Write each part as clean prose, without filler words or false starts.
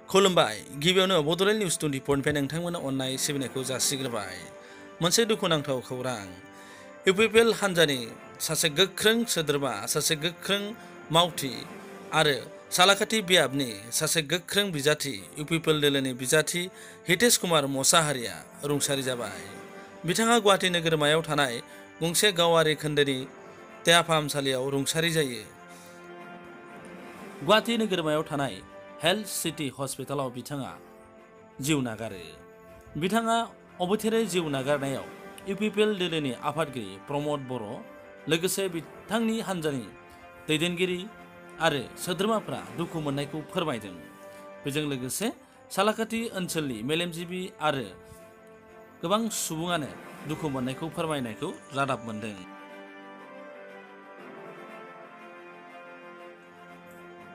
खुलुमबाय गिबियावनो बड'लेण्ड निउस 24 निफ्राय नोंथांमोननो अननाय सिबिनायखौ जासिग्रोबाय। मोनसे दुखुनांथाव खौरां। इउपिपिएल हान्जानि सासे गोख्रों सोद्रोमा, सासे गोख्रों मावथि आरो सालाकाथि बियाबनि सासे गोख्रों बिजाथि इउपिपिएल दोलोनि बिजाथि हितेश कुमार मसाहारिया रुंसारि जाबाय। बिथाङा गुवाहाटि नोगोरमायाव थानाय गंसे गावारि खोन्दोनि देहा फाहामसालियाव रुंसारि जायो। गुवाहाटि नोगोरमायाव थानाय हेल्थ सिटी हस्पिटालाव बिथाङा जिउ नागारो। बिथाङा अबथिरै जिउ नागारनायाव इउपिपिएल दोलोनि आफादगिरि प्रमद बर' लोगोसे बिथांनि हान्जानि दैदेनगिरि आरो सोद्रोमाफ्रा दुखु मोननायखौ फोरमायदों। बेजों लोगोसे सालाकाथि ओनसोलनि मेलेमजिबि आरो गोबां सुबुङानो दुखु मोननायखौ फोरमायनायखौ रादाब मोन्दों।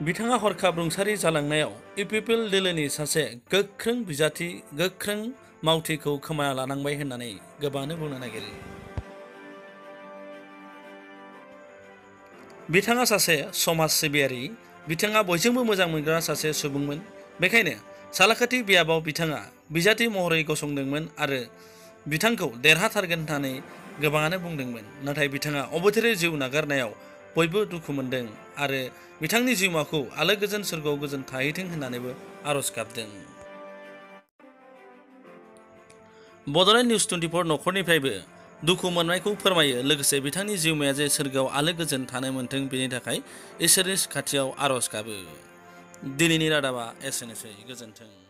बिथाङा हरखाब रुंसारि जालांनायाव इउपिपिएल दोलोनि सासे गोख्रों बिजाथि, गोख्रों मावथिखौ खोमाना लानांबाय होननानै गोबाङानो बुंनो नागिरो। बिथाङा सासे समाज सिबियारि, बिथाङा बयजोंबो मोजां मोनग्रा सासे सुबुंमोन। बेखायनो सालाकाथि बियाबाव बिथाङा बिजाथि महरै गसंदोंमोन आरो बिथांखौ देरहाथारगोन होननानै गोबाङानो बुंदोंमोन। नाथाय बिथाङा अबथिरै जिउ नागारनायाव बयबो दुखु मोनदों आरो बिथांनि जिउमाखौ आलो गोजोन सोरगोआव गोजोन थाहैथों होननानैबो आर'ज गाबदों। बड'लेण्ड निउस 24 न'खरनिफ्रायबो दुखु मोननायखौ फोरमायो। लोगोसे बिथांनि जिउमाया जे सोरगोआव आलो गोजोन थानो मोन्थों बेनि थाखाय इसोरनि खाथियाव आर'ज गाबो। दिनैनि रादाबा एसेनोसै, गोजोन्थों।